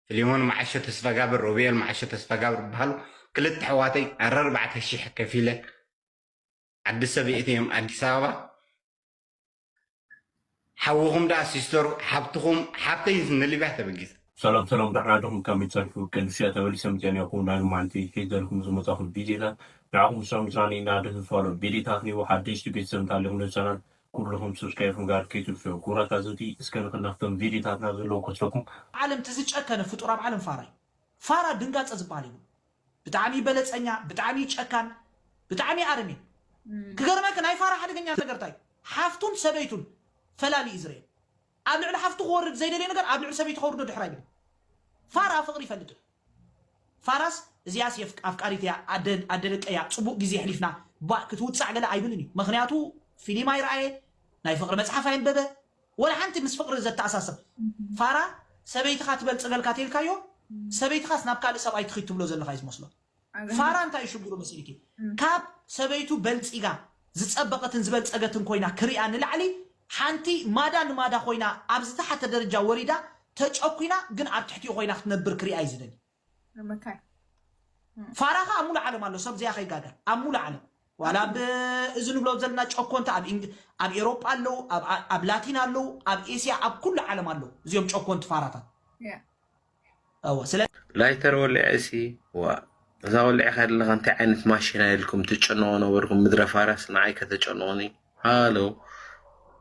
ፊሊሞን መዓሾ ተስፋጋብር፣ ሮቤል መዓሾ ተስፋጋብር ዝበሃሉ ክልተ ኣሕዋተይ ኣረ ኣርባዕተ ሽሕ ከፊለ ዓዲ ሰብ የእትዮም ኣዲስ ኣበባ። ሓውኹም ደኣ ሲስተሩ ሓብትኹም ሓብተይ ንሊብያ ተበጊሰ። ሰላም ሰላም፣ ደሕና ዲኹም? ከመይ ትሰርሑ? ቅድስያ ተመሊሰ መፅአ ነይርኩ። ናይ ሎማዓንቲ ሒዘልኩም ዝመፃኹ ቪድዮታት ንዓኹም ዝሰምፃኒ እና ድህፋሎ ቪድዮታት ንዩ ሓደሽቲ ቤተሰብ እንተሃሊኹም ነፃናን ኩልኹም ሰብስክራይብ ምግባር ከይትርፍዮ። ክቡራት ኣዘዝቲ፣ እስከ ንክናፍቶም ቪድዮታትና ዘለዉ ከስረኩም። ዓለም እቲ ዝጨከነ ፍጡር ኣብ ዓለም ፋራ እዩ። ፋራ ድንጋፀ ዝበሃል እዩ። ብጣዕሚ በለፀኛ፣ ብጣዕሚ ጨካን፣ ብጣዕሚ ኣረሜን። ክገርመክ ናይ ፋራ ሓደገኛ ነገር እንታይ እዩ? ሓፍቱን ሰበይቱን ፈላሊ እዩ ዝርኤ። ኣብ ልዕሊ ሓፍቱ ክወርድ ዘይደልየ ነገር ኣብ ልዕሊ ሰበይቱ ከውርዶ ድሕር ኣይብል። ፋራ ፍቅሪ ይፈልጥ እዩ። ፋራስ እዚኣስ የፍ ኣፍቃሪት እያ፣ ኣደ ኣደ ደቀ እያ፣ ፅቡቅ ግዜ ኣሕሊፍና ባ ክትውፃዕ ገለ ኣይብልን እዩ። ምክንያቱ ፊሊም ኣይረኣየ፣ ናይ ፍቅሪ መፅሓፍ ኣየንበበ፣ ወላ ሓንቲ ምስ ፍቅሪ ዘተኣሳስር። ፋራ ሰበይትኻ ትበልፅገልካ ተልካዮ፣ ሰበይትኻስ ናብ ካልእ ሰብኣይ ትኺድ ትብሎ ዘለኻ እዩ ዝመስሎ። ፋራ እንታይ እዩ ሽግሩ መሲልኪ? ካብ ሰበይቱ በልፂጋ ዝፀበቀትን ዝበልፀገትን ኮይና ክሪኣ ንላዕሊ ሓንቲ ማዳ ንማዳ ኮይና ኣብ ዝተሓተ ደረጃ ወሪዳ ተጨኩና ግን ኣብ ትሕቲኡ ኮይና ክትነብር ክሪኣ እዩ ዝደሊ። ፋራ ኸዓ ኣብ ሙሉ ዓለም ኣሎ፣ ሰብ እዚኣ ከይጋገ ኣብ ሙሉ ዓለም ዋላ ኣብ እዚ ንብሎ ዘለና ጨኮንታ ኣብ ኢንግ- ኣብ ኤሮጳ ኣለዉ፣ ኣብ ኣብ ላቲን ኣለዉ፣ ኣብ ኤስያ ኣብ ኩሉ ዓለም ኣለዉ እዚኦም ጨኮንቲ ፋራታት። እወ ስለ ላይተር ወሊዐ እሲ ዋ እዛ ወሊዕካ ዘለኻ እንታይ ዓይነት ማሽን ኢልኩም ትጨነቑ ነበርኩም? ምድረ ፋራስ ንዓይ ከተጨንቑኒ። ሃሎ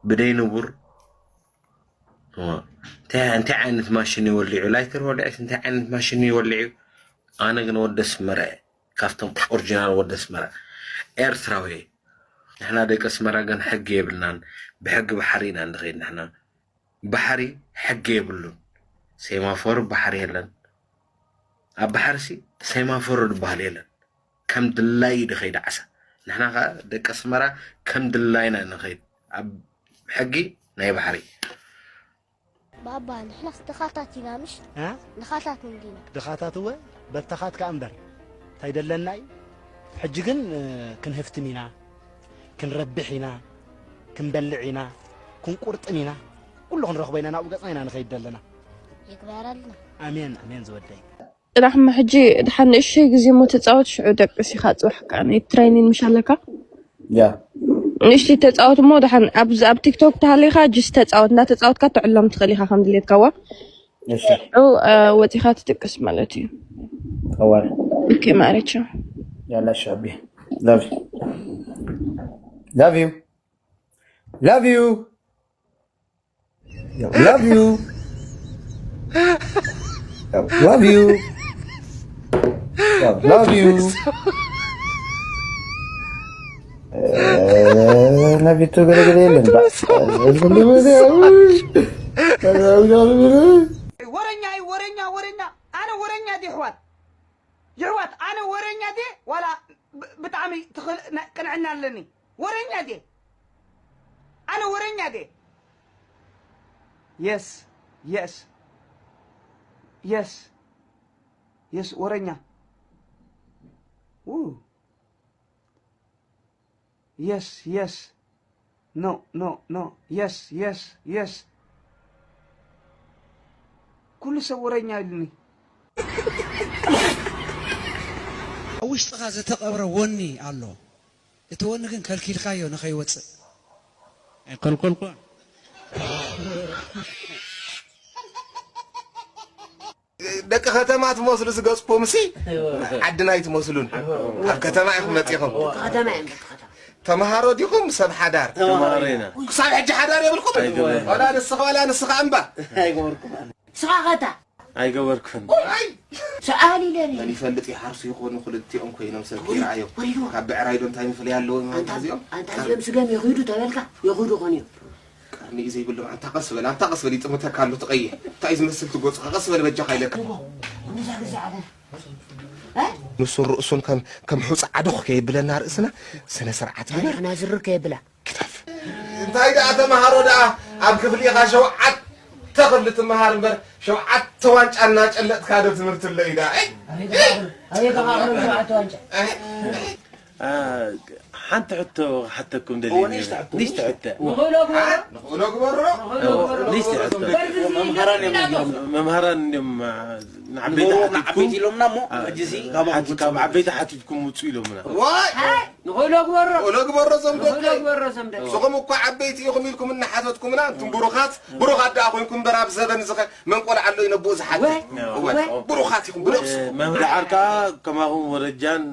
ብደይ ንቡር እዋ፣ እንታይ እንታይ ዓይነት ማሽን እዩ ወሊዑ? ላይተር ወሊዐስ እንታይ ዓይነት ማሽን እዩ ወሊዑ? ኣነ ግን ወዲ ኣስመራ እየ፣ ካብቶም ኦሪጂናል ወዲ ኣስመራ ኤርትራዊ እየ። ንሕና ደቂ ኣስመራ ግን ሕጊ የብልናን፣ ብሕጊ ባሕሪ ኢና ንኸይድ ንሕና። ባሕሪ ሕጊ የብሉን። ሴማፎር ባሕሪ የለን። ኣብ ባሕርሲ ሴማፎር ዝበሃል የለን። ከም ድላይ እዩ ድኸይድ ዓሳ። ንሕና ኸዓ ደቂ ኣስመራ ከም ድላይና ንኸይድ። ኣብ ሕጊ ናይ ባሕሪ። ባባ ንሕናስ ድኻታት ኢና ምሽ? እ? ድኻታት እንዲና። ድኻታት እወ በተኻት ከኣ እምበር እንታይ ደለና እዩ? ሕጂ ግን እ፣ ክንህፍትም ኢና፣ ክንረብሕ ኢና፣ ክንበልዕ ኢና፣ ክንቁርጥም ኢና፣ ኩሉ ክንረኽቦ ኢና፣ ናብኡ ገጽና ኢና ንኸይድ ደለና። ይግበረልና። ኣሜን ኣሜን ዝወደይ። ጽናሕ እሞ ሕጂ ድሓን ንእሽተይ ግዜ እሞ ተጻወት፣ ሽዑ ደቅስ ኢኻ ጽባሕ ከኣ ናይ ትሬኒን ምሽ ኣለካ። ያ። ንእሽተይ ተጻወት እሞ ድሓን ኣብ፣ ኣብ ቲክቶክ ተሃሊኻ ጅስ ተጻወት፣ እንዳተጻወትካ ትዕሎም ትኽእል ኢኻ ከም ድሌትካ ዋ። እሺ። ሽዑ፣ እ፣ ወጺኻ ትጥቅስ ማለት እዩ። ጠዋል። ኦኬ ማረቻ። ያላ ሻቢ። Love you. Love you. Love you. Yo, love you. Yo, love you. Yo, love you. Eh, ነቢቱ ገለገለ የለን። ወረኛ እዩ፣ ወረኛ፣ ወረኛ። ኣነ ወረኛ ድየ፣ ኣሕዋት? የሕዋት፣ ኣነ ወረኛ ድየ ዋላ ብ-፣ ብጣዕሚ ትኽእል ና-፣ ቅንዕና ኣለኒ? ወረኛ ድየ? ኣነ ወረኛ ድየ? የስ፣ የስ፣ የስ፣ የስ፣ ወረኛ። ው። የስ፣ የስ። ኖ፣ ኖ፣ ኖ። የስ፣ የስ፣ የስ። ኩሉ ሰብ ወረኛ ኢሉኒ። ኣብ ውሽጥኻ ዝተቐብረ ወኒ ኣሎ። እቲ ወኒ ግን ከልኪልካዮ ንኸይወጽእ። ኣይከልከልኩን። ደቂ ከተማ ትመስሉ ዝገጽኩም ሲ ዓድና ኣይትመስሉን። ኣብ ከተማ ኢኹም መጺኹም። ከተማ እዮም፣ ደቂ ከተማ። ተምሃሮ ዲኹም ሰብ ሓዳር? ተምሃሮ ኢና። ክሳብ ሕጂ ሓዳር የብልኩም? ኣይገበርኩን። ዋላ ንስኻ ዋላ ንስኻ እምባ። ኣይገበርኩን። ስኻ ኸታ? ኣይገበርኩን። ኣይ! ሰኣሊ ለኒ። መን ይፈልጥ ይሓርሱ ይኾኑ ክልቲኦም ኮይኖም ሰብ ወሪዱ፣ ይረኣዮም። ወሪዱ። ካብ ብዕራይ ዶ እንታይ ምፍለይ ኣለዎም ኣንታ፣ እዚኦም? ኣንታ እዚኦም ስገም የኺዱ ተበልካ፣ የኺዱ ኾኑ እዮም። ቀርኒ እዩ ዘይብሎም። ኣንታ ቀስ በል፣ ኣንታ ቀስ በል፣ ይጥምተካ ኣሎ ትቐይሕ። እንታይ ዝመስል ትጎጽ? ቀስ በል በጃኻ ኢለካ። ንሱን ርእሱን ከም፣ ከም ሑጻ ዓዶኽ ከየብለና ርእስና ስነ ስርዓት ግበር። ታሪኽና ዝርር ከየብላ። ግደፍ። እንታይ ደኣ ተምሃሮ ደኣ ኣብ ክፍሊ ኢኻ ሸውዓተ ክፍሊ ትምሃር እምበር ሸውዓተ ዋንጫ እናጨለጥካ ዶ ትምህርቲ ኣሎ እዩ ደኣ? ኣይ፣ ኣይ፣ ኣይ፣ ኣይ፣ ኣይ፣ ሸውዓተ ዋንጫ። ኣይ፣ ሓንቲ ሕቶ ክሓተኩም ደልየ። ንእሽተ ሕቶ። ንእሽተ ሕቶ። ንኽእሎ ግበሮ። ንኽእሎ ግበሮ። ንኽእሎ ግበሮ። ንእሽተ ሕቶ። መምህራን እዮም ንዓበይቲ ሓቲትኩም። ኢሎምና እሞ ሕጂ እዚ ካብ ዓበይቲ ሓቲትኩም ውፁ ኢሎምና። ዋይ ንኽእሎ ግበሮ። ንኽእሎ ግበሮ ዘም ደቀይ። ንኽእሎ ግበሮ ዘም ደቀይ። ንስኹም እኮ ዓበይቲ ኢኹም ኢልኩም እናሓተትኩምና፣ እንቱም ብሩኻት፣ ብሩኻት ደኣ ኮይንኩም እምበር ኣብ ዘበን ዝኸ መን ቆልዓ ኣሎ እዩ ነብኡ ዝሓትት? እወ፣ እወ። ብሩኻት ኢኹም ብነብስኹም። መምህር ዓርካ ከማኹም ወረጃን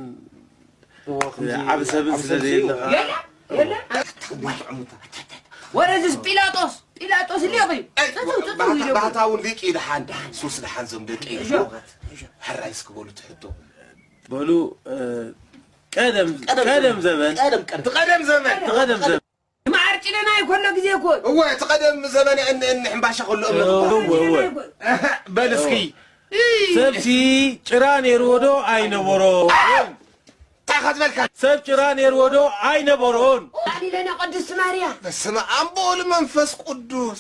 ዓቢ ሰብን ስለ ዘየለኻ። ወረዝስ ጲላጦስ ጲላጦስ እልዮ በይ። ጠጠው ጠጠው ኢሎ። ባህታ እውን ሊቅ እዩ። ደሓን ደሓን ሱስ ደሓን ዘም ደቀይ። ብሩኻት። ሕራይ እስኪ በሉ ትሕቶ። በሉ ቀደም ቀደም ዘበን። ቀደም ዘበን። ቀደም ዘበን። ማዓር ጭለና ይኮሎ ግዜ እኮ። እወ እቲ ቀደም ዘበን እን እን ሕምባሻ ከሎ እምነ እወ እወ። በል እስኪ ሰብሲ ጭራ ነይርዎ ዶ ኣይነበሮ? እንታይ ከትበልካ? ሰብ ጭራ ነይርዎ ዶ ኣይነበሮን? ኣሊለና ቅድስት ማርያ። በስመ ኣብ ወወልድ መንፈስ ቅዱስ።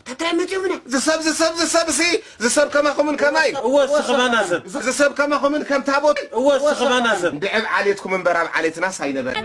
ተታይ መጺኡምና። ዝሰብ ዝሰብ ዝሰብ ሲ ዝሰብ ከማኹምን ከማይ። እወ እስኺ ከማና ሰብ። ዝሰብ ከማኹምን ከም ታቦት። እወ እስኺ ከማና ሰብ። እንድዕብ ዓሌትኩም እምበር ኣብ ዓሌትናስ ኣይነበረ።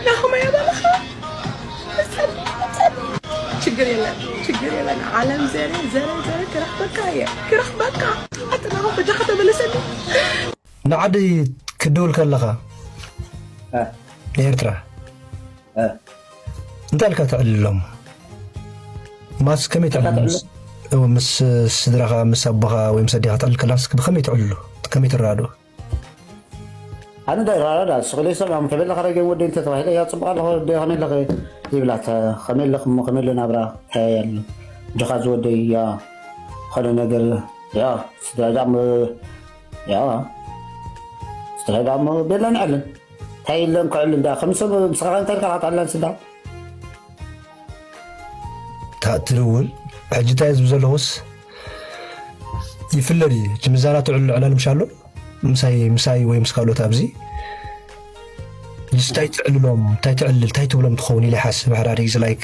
ናኹም ኣያ ባልኻ ችግር የለን ችግር የለን። ዓለም ዘረ ዘረ ዘረ ክረኽበካ እየ ክረኽበካ። ኣቲ ናኹም በጃኻ ተመለሰኒ። ንዓዲ ክድውል ከለኻ ንኤርትራ እንታይ ኢልካ ተዕልሎም? ማስ ከመይ ተዕልሎም? ምስ ስድራኻ ምስ ኣቦኻ ወይ ምስ ኣዴኻ ተዕልል ከላስ ብኸመይ ተዕልሉ? ከመይ ትረዳድኡ? ኣነ እንታይ ይረዳዳ ስቕለ ሰብ ኣም ከመይ ኣለኻ ረገም ወደይ እንተ ተባሂለ ያ ጽቡቕ ኣለኻ ወደይ ከመይ ኣለኺ ይብላ ከመይ ኣለኺ እሞ ከመይ ኣሎ ናብራ እንታይ ኣሎ ድኻ ዝወደይ ያ ኾነ ነገር ያ ስድራ ያ ያ ስድራ ሞ ቤላ ንዕልን እንታይ ኢለን ክዕሉ እንዳ ከም ሰብ ምስኻ እንታይ ኢልካ ክትዓለን ስዳ ትድውል ሕጂ እንታይ ዝብ ዘለኹስ ይፍለድ እዩ እቲ ምዛና ትዕሉ ዕላል ምሽ ኣሎ ምሳይ ምሳይ ወይ ምስ ካልኦት ኣብዚ ንስታይ ትዕልሎም እንታይ ትዕልል እንታይ ትብሎም ትኸውን ኢለ ይሓስብ ሓደ ኣደጊ ላይክ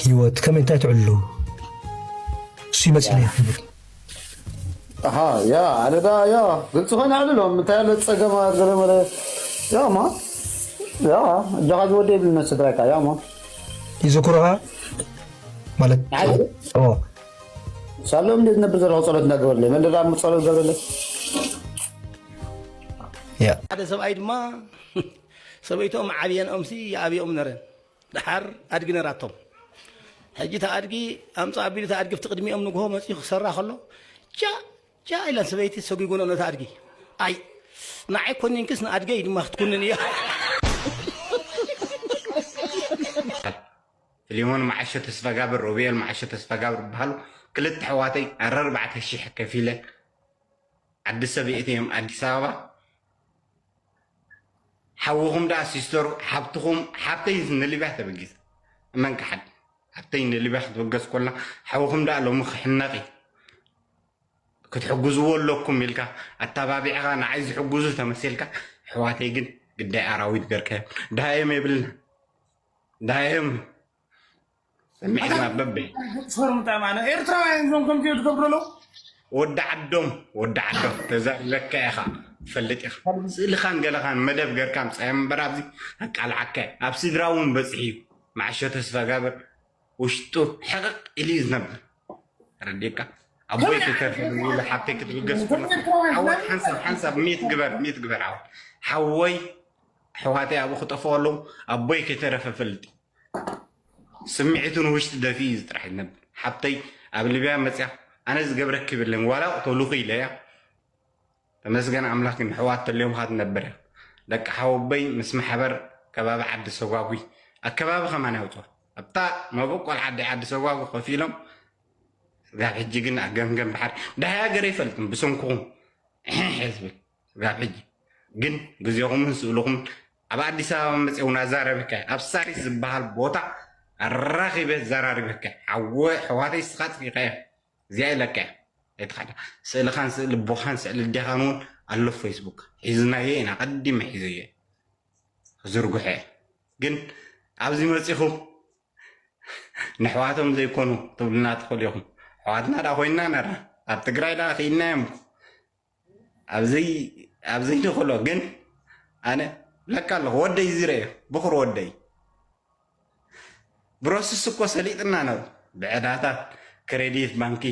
ህይወት ከመይ እንታይ ትዕሉ እሱ ይመስለኝ ክብል ኣሃ ያ ኣነ ዳ ያ ግልፂ ኮይነ ኣዕልሎም እንታይ ያለ ፀገም ገለመለ ያ ማ ያ እጃኻ ዝወደ ይብል መስድራይካ ያ ማ ይዝክሩኻ ማለት ሳሎም እንዴት ነብር ዘለኹ ፀሎት እንዳገበርለ መን ደዳ ጸሎት ገብረለ ያ ሓደ ሰብኣይ ድማ ሰበይቶም ዓብየንኦምሲ ይኣብዮም ነረን ደሓር ኣድጊ ነራቶም። ሕጂ እታ ኣድጊ ኣምጽእ ኣቢሉ እታ ኣድጊ ኣብቲ ቅድሚኦም ንግሆ መጺኡ ክሰራ ከሎ ቻ ቻ ኢላን ሰበይቲ ሰጒጉንኦ ነታ ኣድጊ። ኣይ ንዓይ ኮኒንክስ ንኣድገይ ድማ ክትኩንን እያ። ፍሊሞን መዓሾ ተስፋጋብር ሮቤል መዓሾ ተስፋጋብር ይበሃሉ ክልተ ኣሕዋተይ ኣረርባዕተ ሺሕ ከፊለ ዓዲ ሰብ የእትዮም ኣዲስ ኣበባ ሓውኹም ደኣ ሲስተሩ ሓብትኹም ሓብተይ ንሊብያ ተበጊሳ እመን ክሓድ ሓብተይ ንሊብያ ክትበገስ ኮላ ሓውኹም ደኣ ሎሚ ክሕነቕ እዩ ክትሕግዝዎ ኣለኩም ኢልካ ኣተባቢዕኻ ንዓይ ዝሕግዙ ተመሲልካ ኣሕዋተይ ግን ግዳይ ኣራዊት ገርካዮም ደሃዮም የብልና ደሃዮም ሰሚዕና በበይ ፈርምታ ማነ ኤርትራውያን እዞም ከምዚኦ ዝገብሩ ኣለዉ ወዲ ዓዶም ወዲ ዓዶም ተዛሪበካ ኢኻ ትፈልጥ ኢኻ ስእልኻን ገለኻን መደብ ገርካ ምጻዮም እምበር ኣብዚ ኣቃልዓካ ኣብ ስድራ እውን በጽሒ እዩ መዓሾ ተስፋ ጋብር ውሽጡ ሕቕቕ ኢሉ እዩ ዝነብር ረዲካ ኣቦይ ክከፍል ሓብተይ ክትብገስ ሓንሳብ ሓንሳብ ሚት ግበር ሚት ግበር ሓወይ ኣሕዋተይ ኣብኡ ክጠፍኡ ኣለዉ ኣቦይ ከይተረፈ ፈልጥ ስምዒቱ ንውሽጢ ደፊኡ እዩ ጥራሕ ይነብር ሓብተይ ኣብ ሊብያ መፅያ ኣነ ዝገብረኪ የብለይን ዋላ ቅተሉኺ ኢለያ ተመስገን ኣምላክ ግን ኣሕዋት ተልዮም ኢኻ ትነብር ኢኻ ደቂ ሓወቦይ ምስ ማሕበር ከባቢ ዓዲ ሰጓጉ ኣከባቢ ከማን ያውፅኦ ኣብታ መበቆል ዓዲ ዓዲ ሰጓጉ ከፊሎም ክሳብ ሕጂ ግን ኣብ ገምገም ባሕሪ ድሃይ ሃገር ኣይፈልጥን ብሰንክኹም ሕዝቢ። ክሳብ ሕጂ ግን ግዜኹምን ስእልኹምን ኣብ ኣዲስ ኣበባ መፅኡ ኣዛራሪብካ፣ ኣብ ሳሪስ ዝበሃል ቦታ ኣራኺበ ኣዛራሪብካ። ሓወ ኣሕዋተይ፣ ንስኻ ኣጥፊእካዮ። እዚኣ ኢለካ እያ። ኣይትኻዳ። ስእልኻን ስእሊ ኣቦኻን ስእሊ ኣዴኻን እውን ኣሎ ፌስቡክ። ሒዝናዮ ኢና፣ ቀዲመ ሒዘዮ እየ። ክዝርግሖ እየ። ግን ኣብዚ መፂኹም ንኣሕዋቶም ዘይኮኑ ትብሉና ትኽእሉ ኢኹም። ኣሕዋትና ደኣ ኮይንና ነራ፣ ኣብ ትግራይ ደኣ ክኢልናዮም። ኣብዚ ኣብዚ ንኽእሎ ግን ኣነ ብለካ ኣለኹ፣ ወደይ ዝረዮ ብኹር ወደይ ብሮስስ እኮ ሰሊጥና ነሩ። ብዕዳታት ክሬዲት ባንኪ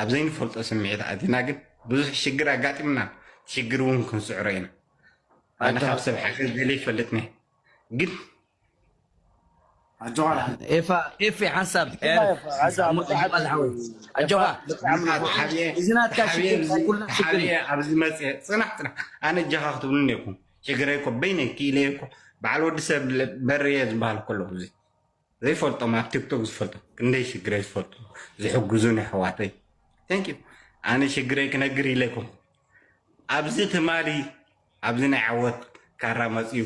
ኣብ ዘይንፈልጦ ስምዒት ኣቲና ግን ብዙሕ ሽግር ኣጋጢምና። ሽግር እውን ክንስዕሮ ኢና። ኣነ ካብ ሰብ ሓገዝ ደለ ይፈልጥኒ ግን ኣጆኻ ኤፋ ኤፊ ሓንሳብ ኤፋ፣ ኣዛ፣ ሳሙኤል ብጣዕሚ ይበል ሓወይ። ኣጆኻ። ብጣዕሚ እዚ ናትካ ሽግር ናይ ኩልና ሽግር እዩ። ኣብዚ መፅአ ጽናሕ ጽናሕ ኣነ እጃኻ ክትብሉን የኩም ሽግረይ እኮ በይነይ ክኢለ እኮ በዓል ወዲ ሰብ በርየ ዝበሃል ከለኹ እዚ ዘይፈልጦም ኣብ ቲክቶክ ዝፈልጦም ክንደይ ሽግረይ ዝፈልጡ ዝሕግዙን ኣሕዋተይ thank you ኣነ ሽግረይ ክነግር ኢለ ይኮንኩ ኣብዚ ትማሊ ኣብዚ ናይ ዓወት ካራ መፅዩ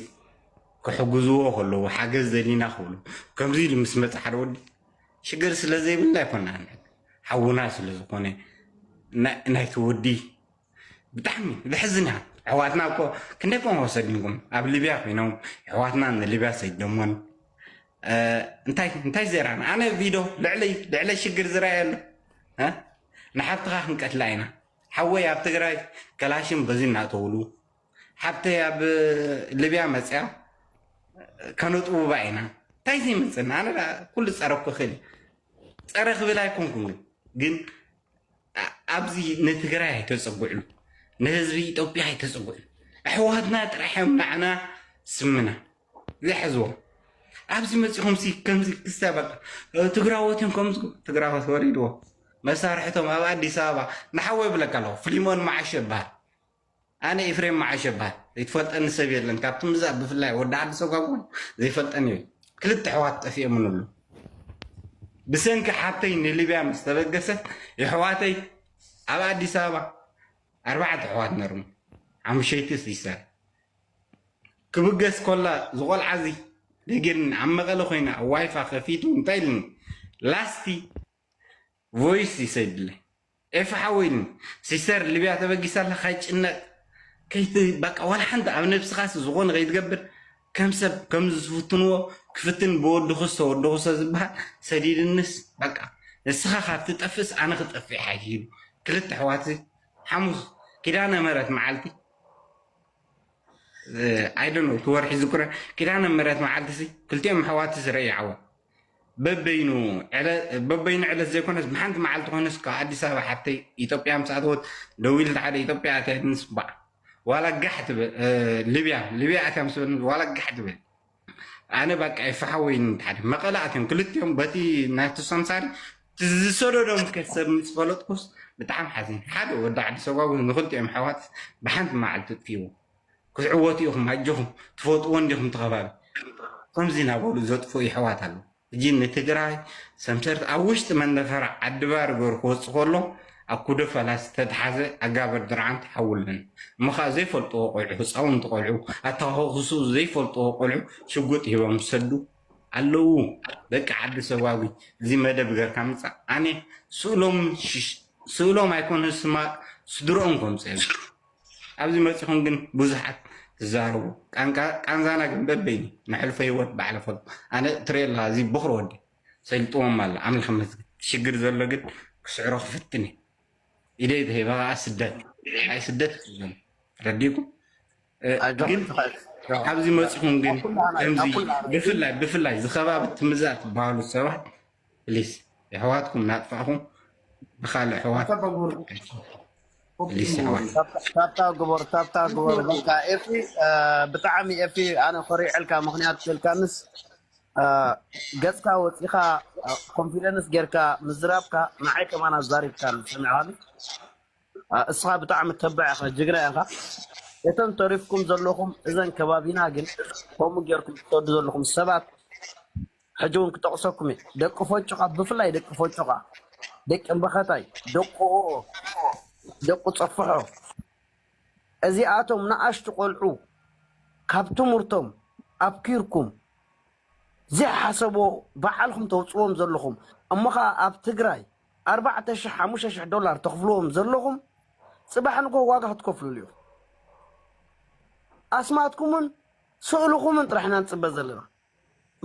ክሕግዝዎ ከለዉ ሓገዝ ዘድሊና ክብሉ ከምዚ ኢሉ ምስ መፀ ሓደ ወዲ ሽግር ስለ ዘይብልና ኣይኮና ሓውና ስለ ዝኾነ ናይቲ ወዲ ብጣዕሚ ዘሕዝን እያ ኣሕዋትና እኮ ክንደይ ኮን ወሰዲንኩም ኣብ ሊብያ ኮይኖም ኣሕዋትና ንሊብያ ሰይደሞን እንታይ እንታይ ዜራና ኣነ ቪዶ ልዕለይ ልዕለይ ሽግር ዝረኣየሉ ንሓብትኻ ክንቀትላ ኢና ሓወይ ኣብ ትግራይ ከላሽን በዚ እናተውሉ ሓብተይ ኣብ ሊብያ መፅያ ከነጥውባ ኢና እንታይ ዘይመፅና ኣነ ኩሉ ፀረኩ ክእል ፀረ ክብል ኣይኮንኩን ግን ኣብዚ ንትግራይ ኣይተፀጉዕሉ ንህዝቢ ኢትዮጵያ ኣይተፀጉዕሉ ኣሕዋትና ጥራሕ እዮም ንዓና ስምና ዝሕዝዎም ኣብዚ መፂኹም ሲ ከምዚ ክስታ በቃ ትግራዎት እዮም ከምዚ ትግራዎት ወሪድዎ መሳርሕቶም ኣብ ኣዲስ ኣበባ ንሓወ ይብለካ ኣለኹ ፍሊሞን መዓሾ ይበሃል ኣነ ኤፍሬም መዓሾ ይበሃል ዘይትፈልጠኒ ሰብ የለን ካብቲ ምዛእ ብፍላይ ወዲ ዓዲ ሰጓጉ ዘይፈልጠኒ እዩ ክልተ ኣሕዋት ጠፊኦምን ኣሎ ብሰንኪ ሓብተይ ንሊብያ ምስ ተበገሰት የሕዋተይ ኣብ ኣዲስ ኣበባ ኣርባዕተ ኣሕዋት ነርሙ ሓሙሸይቲ ሲስተር ክብገስ ኮላ ዝቆልዓ እዚ ደጊርኒ ኣብ መቐለ ኮይና ዋይፋ ከፊቱ እንታይ ኢልኒ ላስቲ ቮይስ ይሰድለ ኤፍ ሓወይኒ ሲስተር ሊብያ ተበጊሳ ኣለካ ይጭነቅ ከይቲ በቃ ዋላ ሓንቲ ኣብ ነብስኻስ ዝኾነ ከይትገብር ከም ሰብ ከም ዝፍትንዎ ክፍትን ብወድኹስ ተወድኹሰ ዝበሃል ሰዲድንስ በቃ ንስኻ ካብ ትጠፍእስ ኣነ ክጠፍእ ሓይሽ ኢሉ ክልተ ኣሕዋት ሓሙስ ኪዳነ ምህረት መዓልቲ ኣይደኖ እቲ ወርሒ ዝኩረ ኪዳነ ምህረት መዓልቲ ሲ ክልቲኦም ኣሕዋት ሲ ረእየ ዓወት በበይኑ በበይኑ ዕለት ዘይኮነስ ብሓንቲ መዓልቲ ኮይነስ ካብ ኣዲስ ኣበባ ሓተይ ኢትዮጵያ ምስ ኣተወት ደዊል ሓደ ኢትዮጵያ ኣትያ ንስባዕ ዋላ ጋሕ ትብል ሊብያ ሊብያ ኣትያ ምስ ዋላ ጋሕ ትብል ኣነ በቃ ይፈሓወይን ሓደ መቐለ ኣትዮም ክልቲኦም በቲ ናቱ ሰምሳሪ ዝሰደዶም ከሰብ ምስ ፈለጥኩስ ብጣዕሚ ሓዚን ሓደ ወዲ ዓዲ ሰጓጉ ንክልቲኦም ኣሕዋት ብሓንቲ መዓልቲ ጥፊዎ ክትዕወቱ ኢኹም ኣጆኹም ትፈልጥዎ እንዲኹም ተኸባቢ ከምዚ እናበሉ ዘጥፍኡ የሕዋት ኣለዉ ሕጂ ንትግራይ ሰምሰርቲ ኣብ ውሽጢ መንደፈራ ዓዲ ባር ገሩ ክወፅእ ከሎ ኣብ ኩደ ፈላሲ ዝተትሓዘ ኣጋበር ድርዓን ትሓውልን እሞ ከዓ ዘይፈልጥዎ ቆልዑ ህፃውንቲ ቆልዑ ኣተኻኸክስኡ ዘይፈልጥዎ ቆልዑ ሽጉጥ ሂቦም ዝሰዱ ኣለዉ ደቂ ዓዲ ሰጓጉ እዚ መደብ ገርካ ምፃእ ኣነ ስእሎም ኣይኮነ ስማ ስድሮኦም ከምፅኦም ኣብዚ መፂኹም ግን ብዙሓት ትዛረቡ ቃንዛና ግን በበይኒ ንሕልፎ ህይወት ባዕለ ፈልጡ ኣነ ትሪኦ ኣለካ እዚ ቦኽሪ ወዲ ሰልጥዎም ኣሎ ኣምላኽ መስግን ሽግር ዘሎ ግን ክስዕሮ ክፍትን እዩ ኢደይ ተሂበ ከዓ ስደት ኣይ ስደት ዘሎ ረዲኩም ግን ኣብዚ መፂኹም ግን ከምዚ ብፍላይ ብፍላይ ዝኸባቢ ትምዛእ ትበሃሉ ሰባት ፕሊስ የሕዋትኩም ናጥፋእኹም ብካልእ ኣሕዋት ፕሊስ ኣሕዋት ታብታ ግበር ታብታ ግበር በቃ ኤፊ ብጣዕሚ ኤፊ ኣነ ኮሪዐልካ ምክንያት ስልካንስ ገፅካ ወፂኻ ኮንፊደንስ ጌርካ ምዝራብካ ንዓይ ከማን ኣዛሪብካ ሰሚዕካኒ እስኻ ብጣዕሚ ተባዕ ኢኻ ጅግና ኢኻ እቶም ተሪፍኩም ዘለኹም እዘን ከባቢና ግን ከምኡ ጌርኩም ትሰዱ ዘለኹም ሰባት ሕጂ እውን ክጠቕሰኩም እየ ደቂ ፎጭኻ ብፍላይ ደቂ ፎጭኻ ደቂ እምበኸታይ፣ ደቂ ኦኦ፣ ደቂ ጸፍሖ፣ እዚኣቶም ንኣሽቱ ቆልዑ ካብ ትምህርቶም ኣብኪርኩም ዘይሓሰቦ ባዕልኹም ተውፅዎም ዘለኹም፣ እሞ ኸዓ ኣብ ትግራይ ኣርባዕተ ሺሕ ሓሙሽተ ሺሕ ዶላር ተኽፍልዎም ዘለኹም፣ ፅባሕ ንጎ ዋጋ ክትከፍልሉ ኢኹም። ኣስማትኩምን ስእልኹምን ጥራሕ ኢና ንፅበ ዘለና።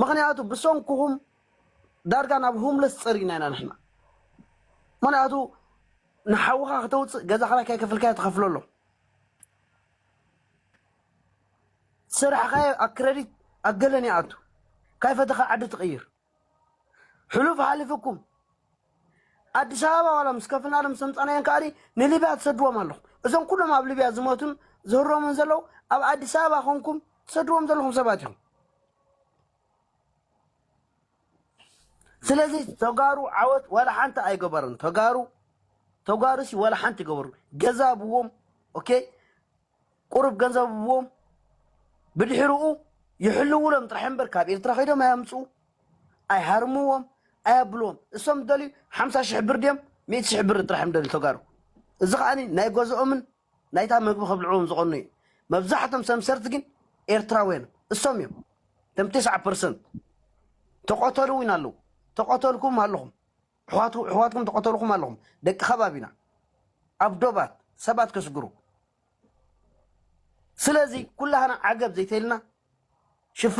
ምኽንያቱ ብሰንኩኹም ዳርጋ ናብ ሆምለስ ፀሪና ኢና ንሕና። ምኽንያቱ ንሓውኻ ክተውፅእ ገዛ ክራይ ካይከፈልካዮ ትኸፍለሎም። ዝሰራሕኻዮ ኣብ ክረዲት ኣብ ገለን ይኣቱ። ካይፈተኻ ዓዲ ትቕይር። ሕሉፍ ሓሊፍኩም ኣዲስ ኣበባ ዋላ ምስ ከፍልና ዶ ምስ ኣምፃናየን ከኣ ንሊብያ ትሰድዎም ኣለኹም። እዞም ኩሎም ኣብ ሊብያ ዝሞቱን ዝህረሙን ዘለዉ ኣብ ኣዲስ ኣበባ ኮንኩም ትሰድዎም ዘለኹም ሰባት ኢኹም። ስለዚ ተጋሩ ዓወት ዋላ ሓንቲ ኣይገበሩን። ተጋሩ ተጋሩሲ ዋላ ሓንቲ ይገበሩ። ገዛ ኣብዎም፣ ኦኬ፣ ቁሩብ ገንዘብ ኣብዎም። ብድሕርኡ ይሕልውሎም ጥራሕ እምበር ካብ ኤርትራ ከይዶም ኣየምፅኡ፣ ኣይሃርምዎም፣ ኣየብልዎም። እሶም ዝደልዩ ሓምሳ ሽሕ ብር ድዮም ሚእቲ ሽሕ ብር ጥራሕ እዮም ደልዩ ተጋሩ። እዚ ከዓኒ ናይ ገዝኦምን ናይታ ምግቢ ከብልዕዎም ዝቐኑ እዩ። መብዛሕቶም ሰምሰርቲ ግን ኤርትራውያን እዮም። እሶም እዮም እቶም ተስዓ ፐርሰንት። ተቐተሉ እውን ኣለዉ። ተቐተልኩም ኣለኹም። ኣሕዋቱ-፣ ኣሕዋትኩም ተቐተልኩም ኣለኹም። ደቂ ከባቢና ኣብ ዶባት ሰባት ከስግሩ። ስለዚ ኩላህና ዓገብ ዘይተልና ሽፍ